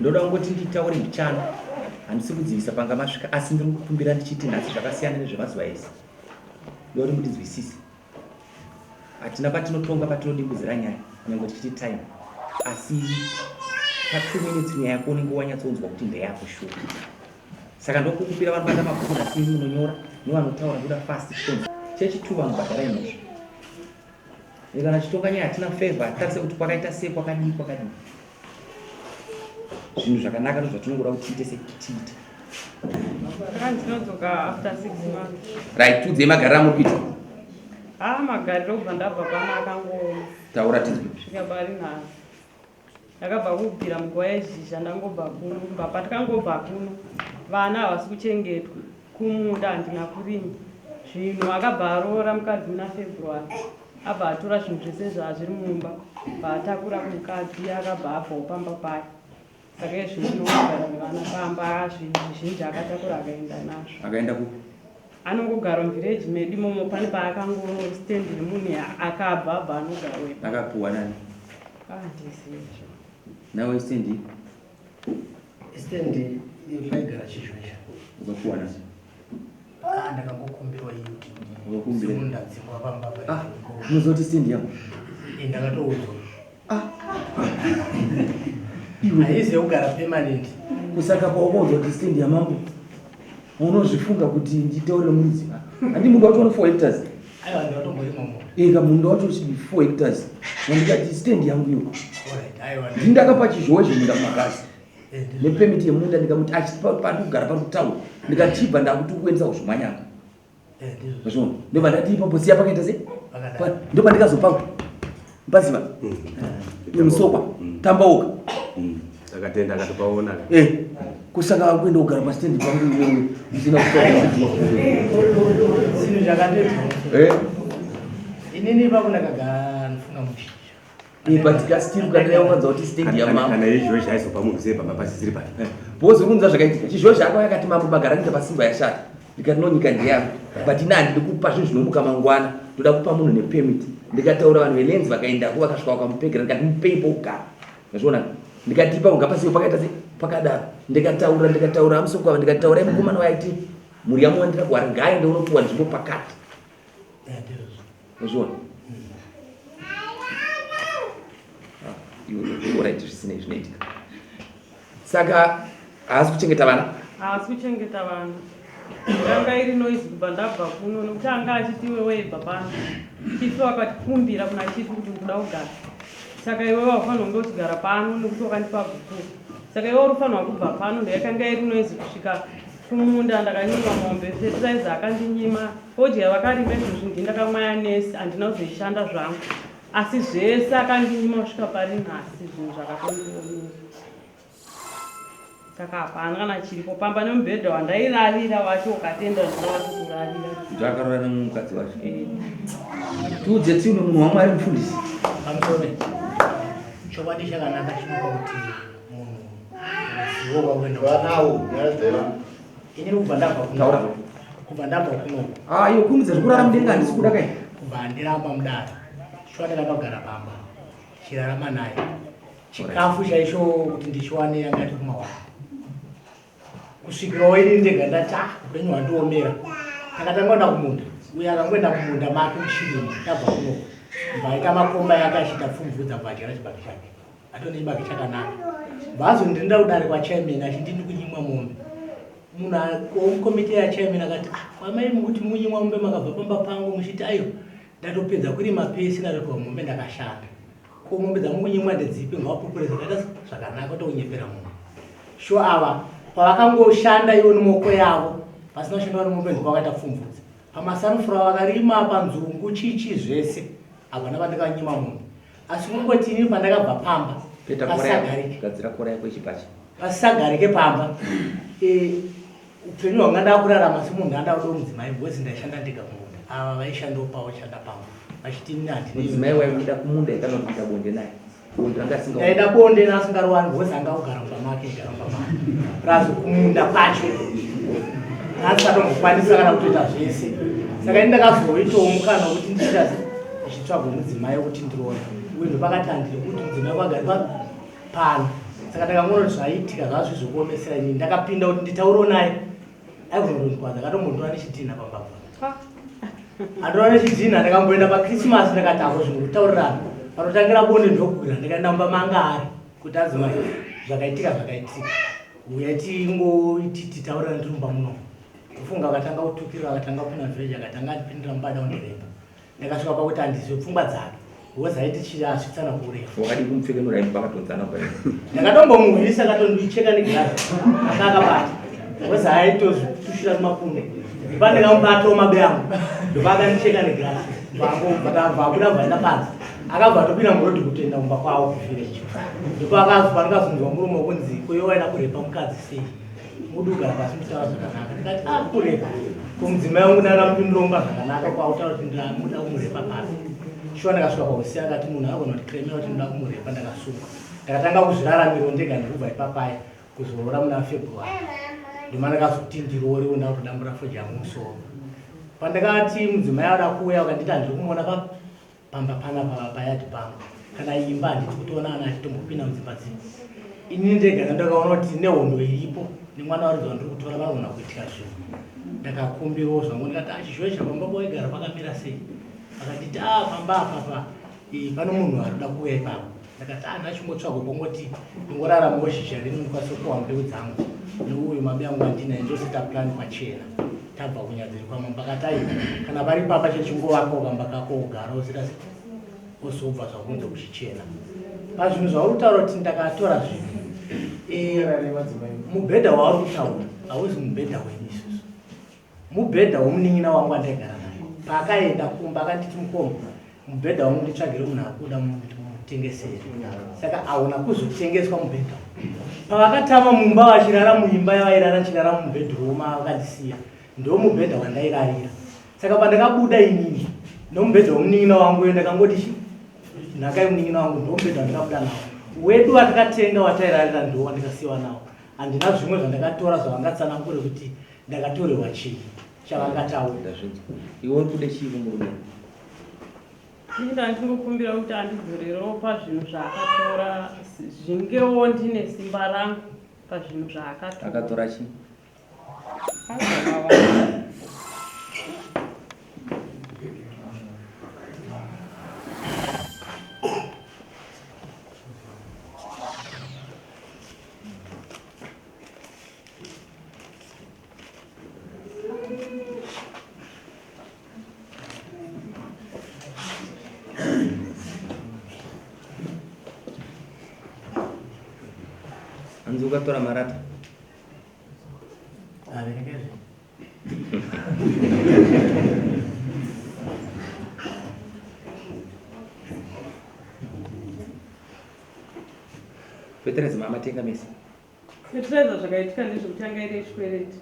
Ndoda kungoti nditaure mbichana, handisi kudzivisa panga masvika, asi ndiri kukumbira ndichiti nhasi zvakasiyana nezvemazuva ese. Ndoda kuti mundinzwisise. Hatina patinotonga patinodimbudzira nyaya nyangwe tichiti time asi pa two minutes nyaya yako unenge wanyatsonzwa kuti ndeyako shuwa. Saka ndokukumbira vanobata mabhuku nhasi imi munonyora nevanotaura ndoda fast titonzwa. Chechi two vanhu bhadharai mhosva. Kana chitonga nyaya hatina favor hatitarise kuti kwakaita sei kwakadii kwakadii. Zvinhu zvakanaka ndozvatinongoda kuti tiite setiite. Ndinodzoka after 6 months. Right, tudzei magariro amuri kuita. Ah, magariro kubva ndabva pano akangooma. Taura tinzwe. Svika pari nhasi. Ndakabva kubvira munguva yezhizha ndangobva kuno. Kubva patakangobva kuno vana havasi kuchengetwa. Kumunda handina kurima. Zvinhu akabva aroora mukadzi muna February. Abva atora zvinhu zvese zvazviri mumba. Bva atakura kumukadzi akabva abvawo pamba pake. Saka iye zvino ndinongogara nevana pamba zvinhu zvizhinji akatakura akaenda nazvo. Akaenda kupi? Anongogara muvhireji medu imomo pane paakangostendi nemunhu akabva abva anogara wepo. Akapuwa nani? Handizivi. Nawe stendi? Stendi paigara chizhozha. Ukapuwa nani? Ah, ndakangokumbirwa iyo kuti Ukakumbira? ndadzingwa pamba Ah, unozoti stendi yangu? Ndakatoudzwa. Ah. Iwe. Haizi yekugara permanent. Kusaka paukaudzwa kuti stendi yamambo unozvifunga kuti nditaurire muridzi. Handi munda wacho une 4 hectares. Aiwa ndakatomborima mo. Eka munda wacho uchidi 4 hectares. Ndikati stendi yangu iyo. Alright, aiwa. Ndini ndakapa chizhowe zvemunda kumakazi. Eh, ndizvo. Nepemiti yemunda ndikamuti achitipa pari kugara pari kutaura. Ndikachibva ndakuti ukuendesa kuzvimanyanga. Eh, ndizvo. Zvazviona. Ndobva ndati ipapo siya pakaita sei? Pakadai. Ndobva ndikazopa mpaziva. Musokwa. Tambaoka. Akatenda akatopaona. Eh. Kusaka kuenda kugara pastendi pangu iwewe usina kutaura. Zvinhu zvakatoitwa. Eh. Inini ipapo ndakagara ndifunga mushizha. Eh, but kasitiri kana ukanzwa kuti stendi yamambo. Kana izvozvo aizopa munhu sei pamba pasisiri pake. Because uri kunzwa zvakaitika. Chizhozha akauya akati mambo magara kuita pasimba yashata. Ndikati no nyika ndeyangu. But ini handidi kupa zvinhu zvinomuka mangwana. Ndoda kupa munhu nepermit. Ndikataura vanhu velenzi vakaendako vakasvika vakamupegera ndikati mupei pokugara. Ndazviona. Ndikati ipapo ngapasiwe pakaita sei? Pakadaro. Ndikataura ndikataura amusoko ava ndikataura mukomana waiti mhuri yamuwandira kuhari ngaaende unopiwa nzvimbo pakati. Eh, ndizvo. Ndazviona. Ah, iwe alright zvisinei zvinoitika. Saka haasi kuchengeta vana? Haasi kuchengeta vana. Yanga iri noise kubva ndabva kuno nekuti anga achiti iwe weibva pano. Chifi wakatikumbira kuna chifi kuti ndikuda kugara. Saka iwe wafanirwa kunge uchigara pano nekuti wakandipa guku. Saka iwe uri kufanirwa kubva pano ndoyakanga iri noise kusvika kumunda ndakanyimwa mombe fertilizer akandinyima fodya vakarima izvozvi ndini ndakamwaya nesi handina kuzoishanda zvangu asi zvese akandinyima kusvika pari nhasi zvinhu zvakatondiomera. Saka hapana kana chiripo pamba nemubhedha wandairarira wacho ukatenda ndinowati kurarira. Ndakarara nemukadzi wacho. Eh. Tiudze tiuno munhu waMwari mufundisi. Pamusoro. Chokwadi chakanaka chinopa kuti munhu zivo kwakuenda. Vanawo nyaya dzeva. Inini kubva ndabva kuno. Taura zvako. Kubva ndabva kuno. Ah, iyo kumidza zvekurara mudenga handisi kuda kai. Kubva ndiramba mudaro. Shuwa ndakatogara pamba. Chirarama naye. Chikafu chaicho kuti ndichiwane yanga iri kumawana. Kusvikirawo ini ndega ndati ah, upenyu hwandiomera. Takatanga kuenda kumunda. Uyo akangoenda kumunda make muchirimo tabva kuno. Bvaita makomba yake achiita pfumvudza bvadyara chibage chake. Atone chibage chakanaka. Bvazondinda kudare kwachairman achindini kunyimwa mombe. Munhu wemukomiti yachairman akati ah, kwamai mukuti munyimwa mombe makabva pamba pangu muchiti ayo ndatopedza kurima pese ndatopiwa mombe ndakashanda. Ko mombe dzamukunyimwa ndedzipi ngavapupure zvakaita zvakanaka tokunyepera munhu. Sure ava pavakangoshanda ivo nemaoko yavo Pasina kushandwa nemombe ndipo vakaita pfumvudza. Pamasanfura vakarima panzungu chichi zvese. Hapana pandakanyima munhu. Asi kungoti ini pandakabva pamba Peta kora yako, pasagarike. gadzira kora yako yechipachi. Pasagarike pamba. Eh, upenyu hwanga ndakurarama semunhu anda kuda mudzimai because ndaishanda ndega kumunda. Ava vaishandawo pavo shanda pamba. Vachiti ini handina. Mudzimai waimuda kumunda kana kuita bonde naye. Bonde ranga asinga. Ndaida bonde naasingariwani because anga kugara mumba make igara mumba make. Plus kumunda kwacho. Asatombokwanisa kana kutoita zvese. Saka ini ndakazoitawo mukana wekuti ndichita ndichitsvaga mudzimai wekuti ndiroore. Uye ndopakati handiri kuti mudzimai kwagari pano. Saka ndakangoona kuti zvaiitika zvava zvizokuomesera inini. Ndakapinda kuti nditaurewo naye. Aikunondondikwadza akatombonditora nechidhinha pamba pa. Andora nechidhinha ndakamboenda paChristmas ndakati ako zvinhu kutaurirana. Panotangira bonde ndokwira ndikaenda mumba manga ari kuti adzimai zvakaitika zvakaitika. Uya tingoiti titaurirane tiri mumba muno. Kufunga akatanga kutukirira akatanga kupinda muvillage akatanga andipindira mumba ada kundirepa. Ndakasvika pakuti handizive pfungwa dzake. Because aiti chii asvitsana kurefu. Wakadii kumupfekenura imba pakatodzana pa. Ndakatombomuhwisa akatondicheka negirazi. Anga akabata. Because aitozvitushira kumakumbo. Ndipo ndakamubatawo mabe angu. Ndipo akandicheka negirazi. Bva abuda bva aenda panze. Akabva atopinda murodhi kutoenda kumba kwavo kuvillage. Ndipo akazwa ndikazonzwa murume wekunzi ko iwe waida kurepa mukadzi sei? Mudi kugara pasi muchitaura zvakanaka. Ndikati ah kurepa. Ko mudzimai wangu ndakamutundiromba zvakanaka kwautaura kuti ndamuda kumurepa papi. Shuwa ndakasvika pahusiya akati munhu anogona kuti kremera kuti ndoda kumurepa ndakasungwa. Ndakatanga kuzviraramiro ndega ndikubva ipapaya kuzoroora muna February. Ndima ndakazoti ndiroorewo ndakutodambura fodya yangu musoro. Pandakati mudzimai ada kuuya vakanditi handiri kumuona pa pamba pana payadhi pangu. Kana imba handiti kutoona ana achitombopinda mudzimba dzino. Inini ndega ndakaona kuti nehondo iripo nemwana waridzi wandiri kutora vanogona kuitika zvinhu. Ndakakumbirawo zvangu ndikati achizhoesha pamba pawaigara pakamira sei? Akanditi ah pamba apa pa pano munhu arikuda kuuya ipapo. Ndakati ah ndachingotsvaga kongoti ndingoraramawo zhizha rino ndikwanise kuwa mbeu dzangu neuyu mabi angu andinaye ndoseta plan pachena. Tabva kunyadziri kwamambo akati aiwa kana vari papa chechingovakawo kamba kako ugara usita wozobva zvakunze kuchichena. Pazvinhu zvauri kutaura kuti ndakatora zvinhu mubhedha wauri kutaura hauzi mubhedha wenyu isusu. Mubhedha wemunin'ina wangu wandaigara naye paakaenda kumba akanditi mukoma mubhedha wangu nditsvagire munhu akuda mutengesere. Saka hauna kuzotengeswa mubhedha. Pavakatama mumba vachirara muimba yavairara ndichirara mumubhedhurumu vakandisiya ndo mubhedha wandairarira. Saka pandakabuda inini nomubhedha wemunin'ina wangu uyo ndakangoti chi nhaka yemunin'ina wangu ndo mubhedha wandakabuda nawo. Wedu watakatenga watairarira ndo wandakasiyiwa nawo. Handina zvimwe zvandakatora zvavangatsanangure kuti ndakatorerwa chii chavangataura. Ndazvinzwa. Iwe uri kuda chii kumurume? Ini ndandingokumbira kuti andidzorerewo pazvinhu zvaakatora zvingewo ndine simba rangu pazvinhu zvaakatora. Akatora chii? Hanzi ukatora marata. Averengezve. Fetereza mamatenga mese. Fetiraiza zvakaitika ndezvekuti yanga iri yechikwereti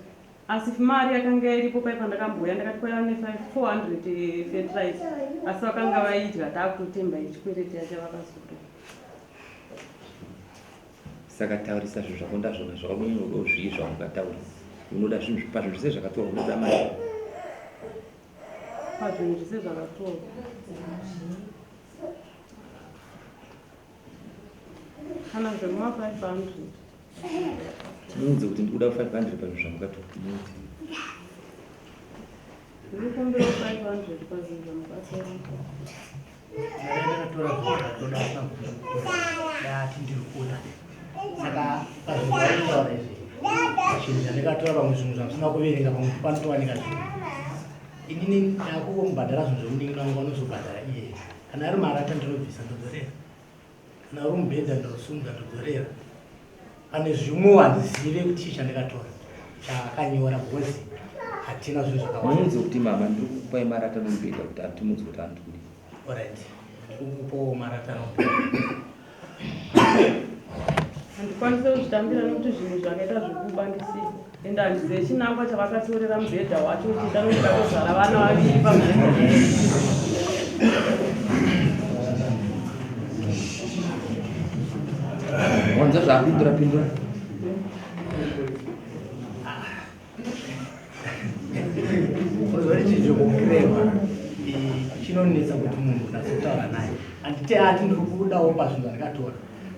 asi mari yakanga iripo pai pandakambouya ndakati kwaiva ne 400 fetiraiza asi vakanga vaidya takutotemba yechikwereti yacho vakazotora. Saka taurisa zvinhu zvako ndazvona zvakanyanya kudawo zvii zvaungataura. Unoda zvinhu pazvinhu zvese zvakatorwa unoda mari. Pazvinhu zvese zvakatorwa. Kana zvemuma 500. Muudze kuti ndikuda 500 pazvinhu zvamukatora. Muudze. Ndikukumbira 500 pazvinhu zvamukatora. Ndakatora zvakatoda ndati ndiri kuda. Saka pazvinhu zvaitaura izvi zvinhu zvandakatora pamwe zvinhu zvamusina kuverenga pamwe panotowanika zvinhu. Inini ndakungomubhadhara zvinhu zvemunin'ina wangu anozobhadhara iye. Kana ari marata ndinobvisa ndodzorera. Kana uri mubhedha ndosumudza ndodzorera. Pane zvimwewo handizive kuti chii chandakatora chaakanyora because Hatina zvinhu zvakawanda. Muudze kuti mama ndiri kukupai marata nomubhedha kuti atimuudze kuti handiri kudii. Alright. Ndiri kukupawo marata nomubhedha. Handikwanise kuzvitambira nekuti zvinhu zvakaita zvekuba ndisipo. Ende handizive chinangwa chavakatorera mubhedha wacho kuti ndanonge ndakazvara vana vaviri pamubhedha. Wanzwa zvaapindura pindura. Uzori chizvokureva chinonetsa kuti munhu unatsotaura naye. Handiti ati ndiri kudawo pazvinhu zvandakatora.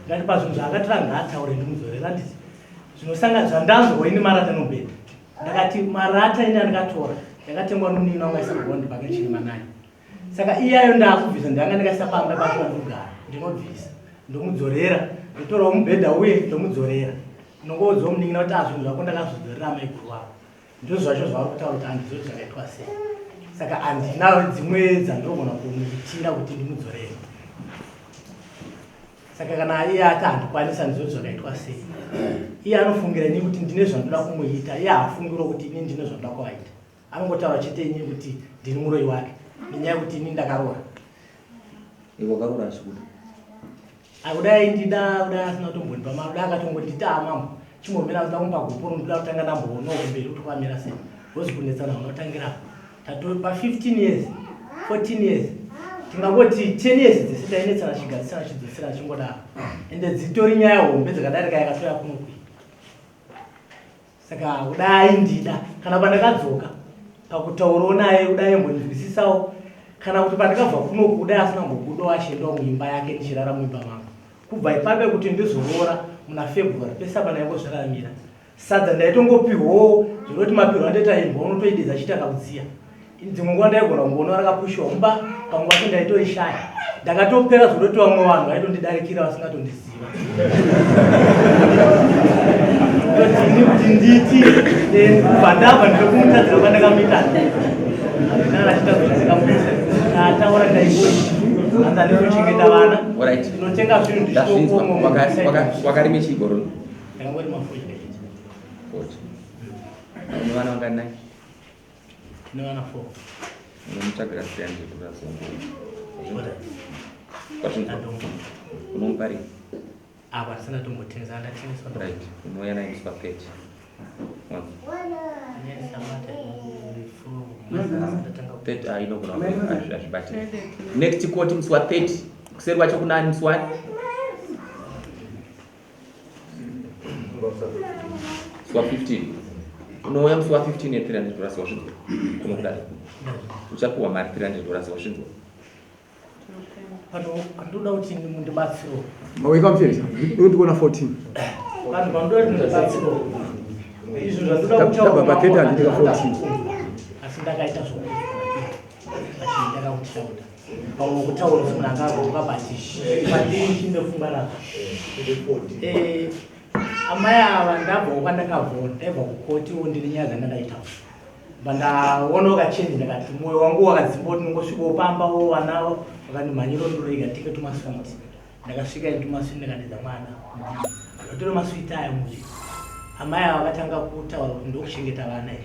Ndati pazvinhu zvaakatora ngaataure ndimudzorera handiti. Zvinosanga zvandanzwa ini marata nomubhedha. Ndakati marata ini andikatora yakatengwa nomunini wangu aisa kuhondi pake chirima naye. Saka iyayo ndakubvisa ndanga ndakaisa pamba pacho pandinogara ndinobvisa ndomudzorera ndotorawo mubhedha uye ndomudzorera. Ndinongoudzawo munin'ina kuti ah zvinhu zvako ndakazvidzorera amaiguru wako. Ndizvo zvacho zvavari kutaura kuti handizivi kuti zvakaitwa sei. Saka handina dzimwe dzandinogona kumuitira kuti ndimudzorere. Saka kana iye ati handikwanisi handizivi kuti zvakaitwa sei. Iye anofungira ini kuti ndine zvandoda kumuita, iye haafungiro kuti ini ndine zvandoda kuvaita. Anongotaura chete ini kuti ndini muroyi wake nenyaya yekuti ini ndakaroora. Iwe wakaroora achikuda. Akudai ndida kudai asina kutombondipa mari kudai akatongonditi ah mambo chimbomira ndoda kumupa gupuro ndoda kutanga ndamboonawo kumberi kuti kwamira sei because kunetsana kunotangira tato pa 15 years 14 years tingangoti 10 years dzese tainetsana chigadzisana chidzosera chingodaro ende dzitori nyaya hombe dzakadarika yakatoya kuno kui Saka kudai ndida kana pandakadzoka pakutaurawo naye kudai mbonzwisisawo kana kuti pandakabva kunoku kudai asina kumbobudawo achiendawo muimba yake ndichirara muimba mangu kubva ipape kuti ndizoroora muna February pese apa ndaingozviraramira sadza ndaitongopihwawo zvinoti mapirwo andoita imbwa unotoidedza achiita kakudziya dzimwe nguva ndaigona kungoona rakapushiwa mumba pamwe pacho ndaitorishaya ndakatopera zvekutoti vamwe vanhu vaitondidarikira vasingatondiziva totini kuti nditi eh, kubva ndabva ndiri kumutadzira kwandakamuita andinana chitadzo chandakamuita ndataura ndaingoi hanzi andinochengeta vana ndinotenga zvinhu ndichitokomowakarime chii gororo ndakangorima fodya fodya vana vanganai Nevana 4. Unomutsvagira 300 dollars wangu. Unomupa rini? Apa tisina tombotengesa ndatengeswa. Right. Unouya naye musi wa 30. Ah, inogona hazvibati. Next court musi wa 30. Kuseri kwacho kunani musi wani? Musi wa 15 unouya musi wa 15 ye 300 dollars wasvinzwa kuno kudai uchapiwa mari 300 dollars wasvinzwa pano ndoda kuti mundibatsiro maweka mfirisa ndikuona 14 vanhu vanoda kuti mundibatsiro izvo zvandoda kutaura Tabva pa 30 handiti ka 14. asi ndakaita zvokuti ndakakutaura pamwe kutaura kuti munhu anga aroka but pandiri chindofunga nazvo eh, amai ava ndabvawo kwandakabvawo ndaibva kukotiwo ndine nyaya dzandakaitawo bandaonawo kachenji ndakati mwoyo wangu wakadzimba kuti ndingosvikawo pambawo vanawo vakandimhanyira ndorega tike tumaswiti ndakasvika ini tumaswiti ndikadedza mwana ndotore maswiti aya mudyi amai ava vakatanga kutaura kuti ndokuchengeta vana here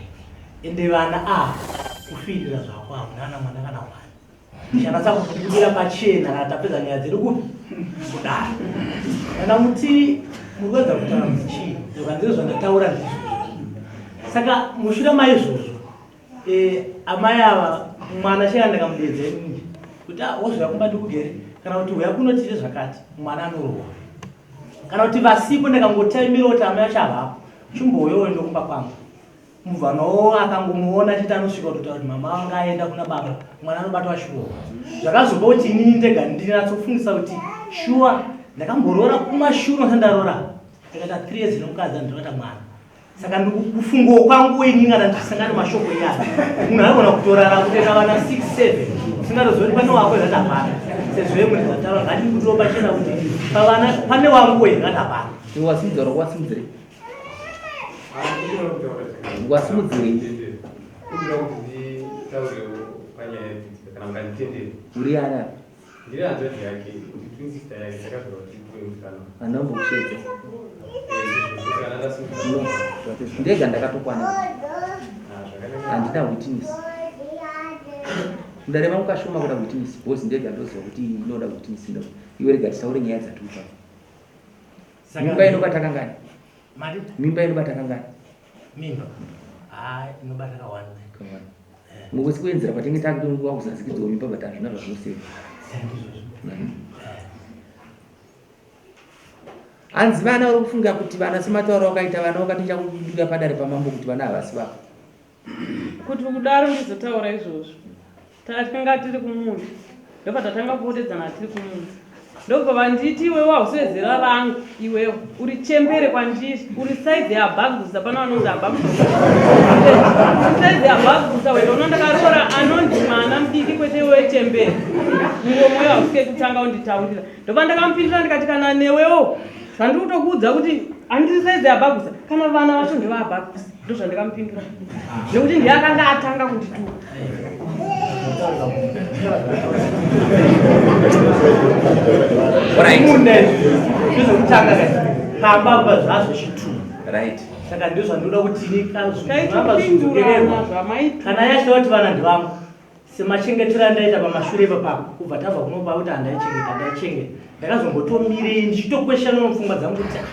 ende vana ava kufirira zvako hamuna ana mwana kana mwana ndichanatsa kubudira pachena kana tapedza nyaya dzedu kupi kudaro kana muti muri kuedza kutaura kuti chii zvikanziro zvandataura ndizvo saka mushure maizvozvo eh, amai ava mwana chaiya ndakamudeedza inini kuti ah, wozouya kumba ndikugere kana kuti uya kuno tiite zvakati mwana anorohwa kana kuti vasipo ndakangotaimira kuti amai vacho havapo chimbouya uende kumba kwangu mubvanawo akangomuona chete anosvika kutotaura kuti mama vanga aenda kuna baba mwana anobatwa shuwa zvakazopa kuti inini ndega ndinatsofungisa kuti shuwa ndakamboroora kumashure ndisati ndaroora ndakaita three years nomukadzi andinobata mwana saka ndikufungawo kwangu ini kana ndichisangana mashoko iyaya munhu anogona kutorara kutoita vana 6 7 usingatozivi kuti pane wako here hapana sezvo yemuri zvataura ngandikutopa pachena kuti pavana pane wangu here kana hapana wasimudzira wasimudzire wasimudzirei uri ana Ndiri hanzvadzi yake, ndi twin sister yake, takazvarwa tiri twin musikana. Handina kumbokushedza. Eh, ndizvo, kana ndasimuka. No. Ndega ndakatokwana. Ah, Handina witness. Mudare mangu kashoma kuda witness because ndega ndoziva kuti inoda witness ndo. Iwe rega titaure nyaya dzatiri kutaura. Mimba inobata kangani? Mari? Mimba inobata kangani? Mimba. Ah, inobata kawanda. Kawanda. Ngokuti kuenzera kwatinge takutonguva kuzazikidzwa mimba but hazvina zvazvinoseva. Hanzi vana uri kufunga kuti vana sematauro wakaita vana wakatoita kubuda padare pamambo kuti vana havasi vako. Kuti kudaro ndizotaura izvozvo. Takanga tiri kumunda. Ndobva tatanga kupotedzana tiri kumunda. Ndobva vanditi iwewe hausi wezera rangu iwewe uri chembere kwandiri uri saizi yaBhagusa pana vanonzi aBhagusa. Uri saizi yaBhagusa wena uno ndakaroora anonzi mwana mudiki kwete iwewe chembere. Muromo uyo hausike kutanga unditaurira. Ndobva ndakamupindura ndikati kana newewo zvandiri kutokuudza kuti handiri saizi yaBhagusa kana vana vacho ndevaBhagusa. Ndozvandakamupindura nekuti ndiye akanga atanga kundituka. Ndozvekutanga kai pamba pa zvazvo chitu. Right. Saka ndozvandinoda kuti ini Taitopindurana zvamaita. Kana yachida kuti vana ndivangu semachengetero andaita pamashure ipapapa kubva tabva kunopa kuti handaichengeta ndaichengeta ndakazombotomirei ndichitokweshana mupfungwa dzangu kuti ah,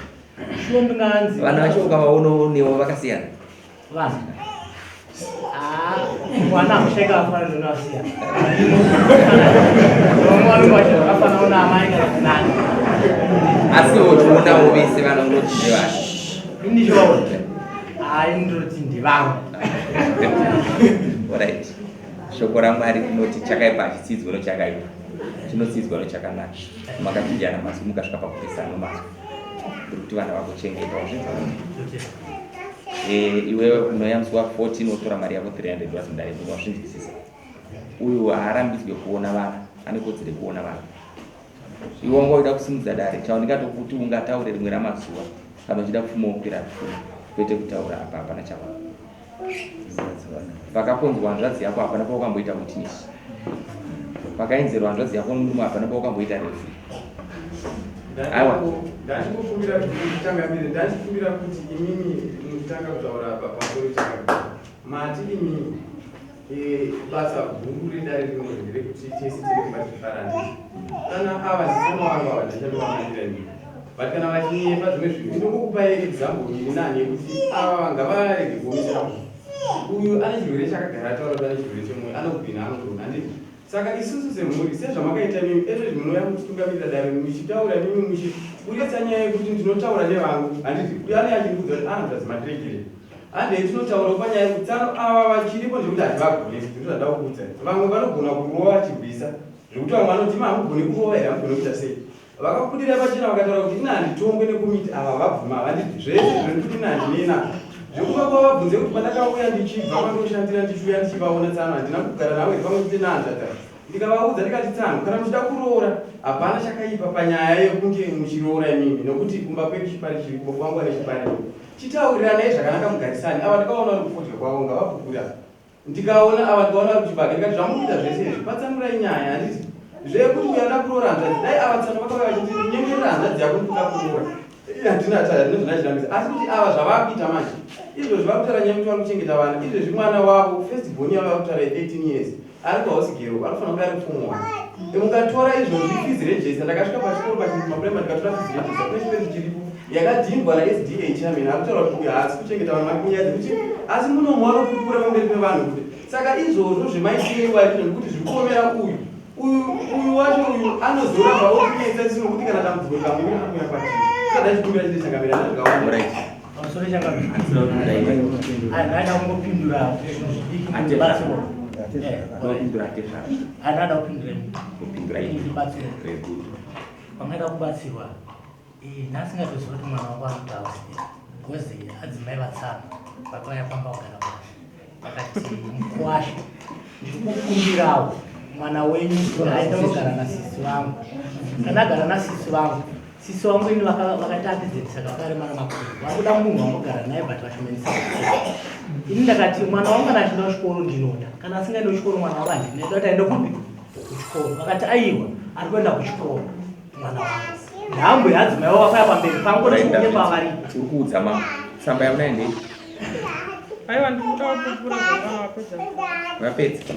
shuwa ndinganzi Vana vacho ukavaonawo newo vakasiyana. Vana ah, mwana amushaika afanana nevasiyana vamwe vanenge vachiti vakafanana naamai kana kunani Asi uchionawo vese vana unoti ndevana. Ini ndichivaona hayi ndinoti ndivangu. Alright. Shoko raMwari rinoti chakaipa hachitsidzwe nochakaipa, chinotsidzwa nochakanaka. Makachinjana mazwi mukasvika pakupesana nomazwi. Ndiri kuti vana vako chengeta wazvinzwa? Eh, iwewe unouya musi wa 14 wotora mari yako 300 dollars mudare muno wazvinzwisisa. Uyu haarambidzwe kuona vana, ane kodzero yekuona vana. Iwe wanga uchida kusimudza dare, chaundingatokuti ungataure rimwe ramazuva kana uchida pfuma wokwira pfuma, kwete kutaura apa hapana chako. Pakakonzwa hanzvadzi yako hapana pawakamboita witness. Pakaenzerwa hanzvadzi yako murume hapana pawakamboita referee. Aiwa. Ndachikukumbira kuti changamire, ndachikumbira kuti imimi mutanga kutaura apa pamusoro changamire. Mati imimi eh, basa guru redare rino nderekuti tese tiri kumba tichifara handiti? Kana ava zisema vangu ava ndichandovamanyira inini. But kana vachinyepa zvimwe zvinhu ndinongokupai example iri nani yekuti ava ngavarege kuomesera munhu. Uyu ane chirwere chakagara ataura kuti ane chirwere chemwoyo anogwina anogona handiti? Saka isusu semhuri sezvamakaita imimi ezvezvi munouya muchitungamirira dare muchitaura imimi muchiburitsa nyaya yekuti ndinotaura nevangu handiti? Uyu anenge achikuudza kuti ahanzvadzi matiregere. Handei tinotaurawo panyaya yekuti tsano ava vachiripo zvekuti hativagone ndozvandava kukuudzai. Vamwe vanogona kurova vachirwisa zvekuti vamwe vanoti imi hamugoni kurova here hamugoni kuita sei. Vakabudira pachena vakataura kuti ini handitongwe nekomiti ava vabvuma havandidi zvese zvekuti ini handinei nazvo. Zvekuva kwavabvunze kuti pandakauya ndichibva kwandoshandira ndichiuya ndichivaona tsano handina kugara navo here pamwe chete nahanzvadzi ava. Ndikavaudza ndikati tsano kana muchida kuroora hapana chakaipa panyaya yekunge muchiroora imimi nokuti kumba kwedu chipari chiri kumba kwangu ane chipari. Chitauriranai zvakanaka mugarisane. Ava ndikaona vari kufodya kwavo ngavapupure ava. Ndikaona ava ndikaona vari kuchibage ndikati zvamuri kuita zvese izvi patsanurai nyaya handiti zvekuti uyu anoda kuroora hanzvadzi dai ava tsano vakauya vachiti nyengerera hanzvadzi yako ndikuda kuroora handina handina zvandachirambisa asi kuti ava zvavakuita manje izvozvi vakutaura nyaya yekuti vari kuchengeta vana izvezvi mwana wavo first born yavo vakutaura ye 18 years ari kuhouse girl anofanira kunge ari kuform one mukatora izvozvi fees register ndakasvika pachikoro pachimapurema ndikatora fees register kune chipeji chiripo yakadhindwa naSDA chairman ari kutaura kuti uyu haasi kuchengeta vanhu vake nyaya dzekuti asi munomu vanopupura pamberi pevanhu kuti saka izvozvo zvemaitiro aizvo nekuti zviri kuomera uyu uyu uyu wacho uyu anozoramba otinetsa isu nokuti kana dambudziko rikamuwira anouya kwatiri saka ndachikumbira chete changamira ndazvikaona Pamusoro changamire. Handada kungopindura zvinhu zvidiki ndibatsiro. Unopindura tezvara. Handada kupindura ini. Kupindura ini. Ndibatsiro. Very good. Pamaida kubatsirwa. Eh, nhasi ngatoziva kuti mwana wangu anoda house because adzimai vatsano vakauya pamba kugara kwashe. Vakati mukwasha ndiri kukumbirawo mwana wenyu aende kugara nasisi vangu. Kana agara nasisi vangu Sisi wangu ini vakaita accident saka vakaremara makumbo. Vakuda munhu vanogara naye but vashomanisa. Ini ndakati mwana wangu kana achienda kuchikoro ndinoda. Kana asingaendi kuchikoro mwana wangu handina. Ndoti aende kupi? Kuchikoro. Vakati aiwa ari kuenda kuchikoro mwana wangu. Nhambo yadzimai wavo vakauya pamberi pangu kuti kunyepa varipo. Uri kuudza mama. Tsamba yaunayo ndei? Aiwa, ndikuda kupupura zvavana vapedza. Vapedza.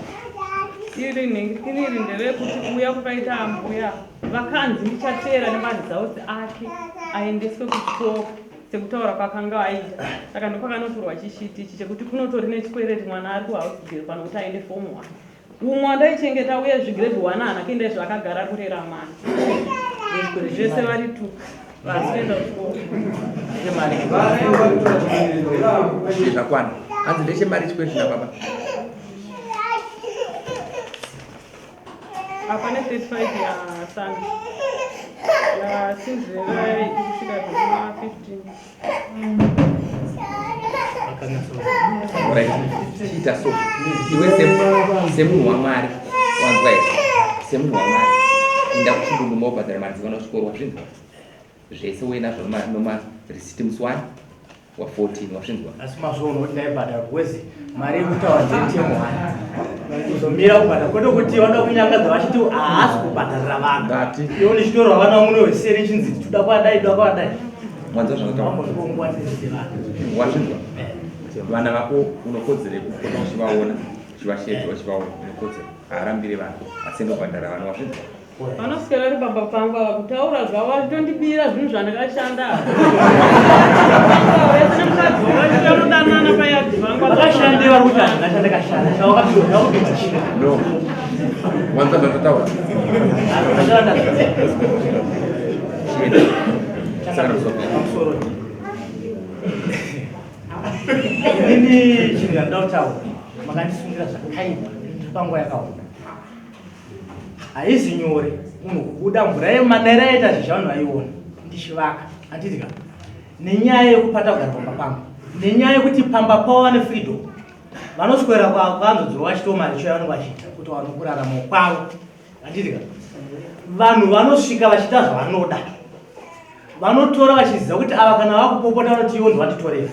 Iri nhingi iri nderekuti kuuya kwakaita ambuya vakanzi ndichateera nemaresults ake aendeswe kuchikoro sekutaura kwakanga aita. Saka ndopakanotorwa chishiti ichi chekuti kunotori nechikwereti mwana ari kuhouse girl pano kuti aende form 1. Umwe wandaichengeta uye zvigrade 1 haana kuenda izvo akagara ari kurera mwana. Zvese vari two vasi kuenda kuchikoro. Zvakwana. Hanzi ndechemari chikwereti nababa. Apa ne 35 ya Sandra. Ya Cinderella ikusvika kuma 15. Right. Chiita so. Iwe semunhu waMwari wanzwa here? Semunhu waMwari enda kuchindunduma wobhadhara mari dzevana kuchikoro wazvinzwa? Zvese uye nazvo noma receipt musi wani wa 14 wazvinzwa? Asi mazvoona kuti ndaibhadhara because mari yekutaura ndetemo one kuzomira kubhadhara kwete kuti vanoda kunyangadza vachiti haasi kubhadharira vanhu. Ndati. Iwo ndichitorwa vana vangu neweseri chinzi toda kwadai toda kwadai. Wanzwa zvandataura? Vambozvikonguva tese vanhu. Wazvinzwa? Vana vako unokodzere kupota uchivaona, uchivashedza uchivaona, unokodzera. Haarambire vana asi endobhadhara vana wazvinzwa? Vanoswera vari baba pangu ava kutaura zvavo vachitondibira zvinhu zvandakashanda. Vese nemukadzi wavo vachitonodanana payadhi vangu. Vakashande vari kuti handingashande kashanda chavakapiwa chavakupiwa chii? No. Wanzwa zvandataura? Ndashanda. Chienda. Saka ndozopera. Pamusoro. Inini chinhu chandoda kutaura, makandisungira zvakaipa ndiri panguva yakaoma. Haizi nyore munhu kubuda mvura yemanera yaita zhizha vanhu vaiona ndichivaka, handiti ka? Nenyaya yekupata kugara pamba pangu, nenyaya yekuti pamba pavo vane freedom, vanoswera kwanzodzorwa vachitiwo mari cho yavanenge vachiita kuti vaone kurarama kwavo, handiti ka? Vanhu vanosvika vachiita zvavanoda, vanotora vachiziva kuti ava kana vakupopota vanoti iwo ndovatitorera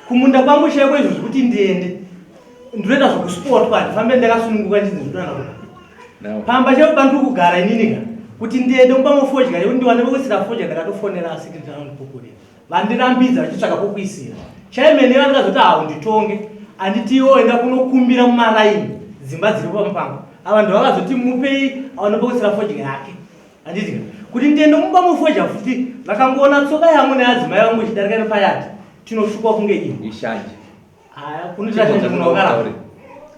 kumunda kwangu chaiko. Izvo zvekuti ndiende ndinoita zvokuspotwa, handifambe ndakasununguka ndichinzi ndinoda kuda Now. Pamba chaipo pandiri kugara inini ka, kuti ndiende mumba mofodya yekuti ndiwane pekuisira fodya, ndakatofonera secretary anondipupurira, vandirambidza vachitsvaka pokuisira. Chaimene vandikazoti haunditonge, handiti iwo enda kunokumbira mumaraini dzimba dziri pamupango. Ava ndo vakazoti mupei aone pekuisira fodya yake, handiti ka? Kuti ndiende mumba mofodya futi, vakangoona tsoka yangu neadzimai vangu ichidarika nepayadhi, tinotukwa kunge imbwa. Ishanje. Aya kunoita shanje munhu wakaramba.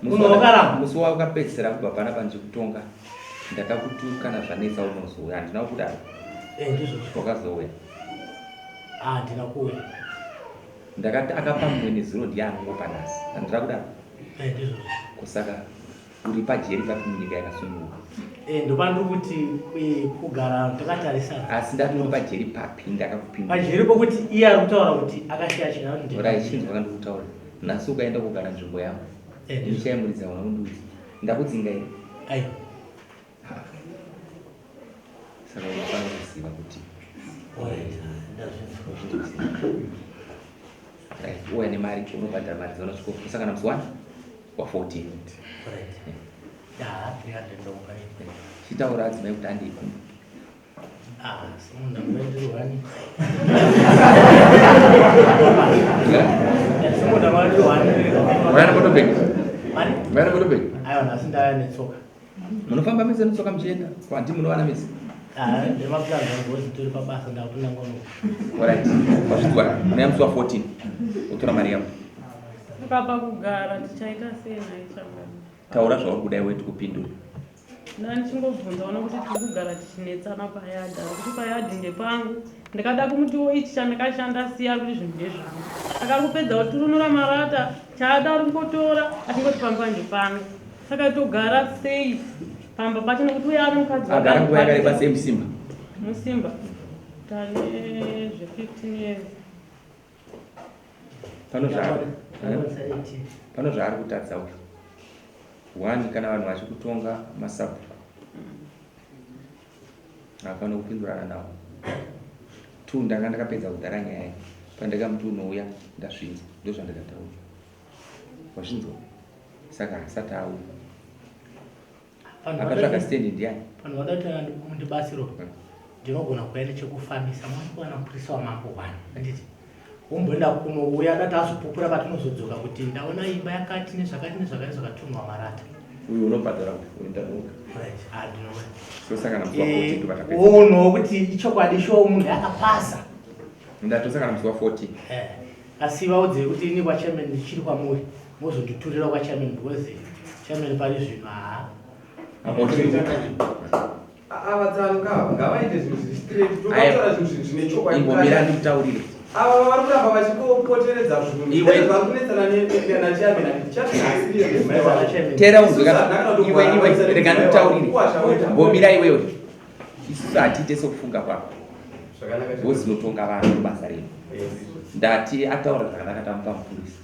Munhu wakaramba. Musi wakapedzisira kubva panapa ndichikutonga ndakakuti kana zvanetsa unozouya, handina kukudaro? Eh, ndizvozvo. Wakazouya? Ah, handina kuuya. Ndakati akapa mumwe nezuro ndiye anongopa nhasi, handina kudaro? Eh, ndizvozvo. Kusaka uri pajeri papi munyika yakasununguka? Eh, ndopandiri kuti kugara takatarisana. Asi ndati uri pajeri papi, ndakakupindura. Pajeri pokuti iye ari kutaura kuti akashiya china kuti Ora chinzwa kandikutaura. Nhasi ukaenda kugara nzvimbo yangu, Eh, ndizvo. ndichaimuridza wana undiudza ndakudzinga here? Aiwa. Saka unofanira kuziva kuti Alright, ndazvinzwa. Right, uya nemari unobhadhara mari dzevana chikoro kusangana musi 1 wa 14. Alright. Ya, 300 ndokupa. Chitaura adzimai kuti andeikumba. Ah, simunda ngwendiri Simunda ngwendiri wani. Vayana motobheki. Mari? Vayana motobheki. Aiwa, nhasi ndaya netsoka. Munofamba mese netsoka muchienda kwandi munowana mese? Ah, ndemaplan angu ozi tiri pabasa ndakutunda ngono. Alright, wazvinzwa. Unoya musi wa 14 utora mari yako. Ukapa kugara tichaita sei naye changani? Taura zvauri kuda iwe tikupindure. Ndandichingobvunzawo nokuti tiri kugara tichinetsana payadhi. Ari kuti payadhi ndepangu. Ndakada kumutiwo ichi chandakashanda siya, ari kuti zvinhu ndezvangu. Saka ari kupedza kuturunura marata, chaada ari kungotora achingoti pamba ndepangu. Saka togara sei pamba pacho nokuti uye ari mukadzi Agara nguva yakareba sei musimba? Musimba tane zve 15 years. Pano zvaari pano zvaari kutadza uyu. One, kana vanhu vachikutonga masabhuku hapana kupindurana nawo. Two, ndanga ndakapedza kudhara nyaya iyi pandakamuti unouya ndazvinzwa, ndozvandakataura, wazvinzwa? Saka hasati auya, akatsvaga stendi ndiani? Vanhu vada kuti mundibatsiro, ndinogona kuya nechekufambisa, munokuwana mupurisa wamambo one, handiti? Womboenda kunouya dati azopupura patinozodzoka kuti ndaona imba yakati nezvakati nezvakati zvakatunwa marata. Uyu unobhadhara uenda noga. Right, ah ndinoona. Tosangana musi wa 14 tobva Wono kuti ichokwadi sho munhu akapasa. Ndatosangana musi wa 14. Eh. Asi vaudzei kuti ini kwachairman ndichiri kwamuri mozonditurira kwachairman because chairman pari zvino haa. Ava tsano ka ngavaite zvinhu zviri straight totaura zvinhu zvine chokwadi. Imbomira ndikutaurire. Ava vari kuramba vachingopoteredza zvinhu. Iwe vari kunetsana na chairman ati chairman asiri mudzimai wavo. Tera unzwe ka iwe iwe rega ndikutaurire. Mbomira iwewe. Isusu hatiite sokufunga kwako. Zvakanaka. Because tinotonga vanhu basa redu. Ndati ataura zvakanaka tamupa mupurisa.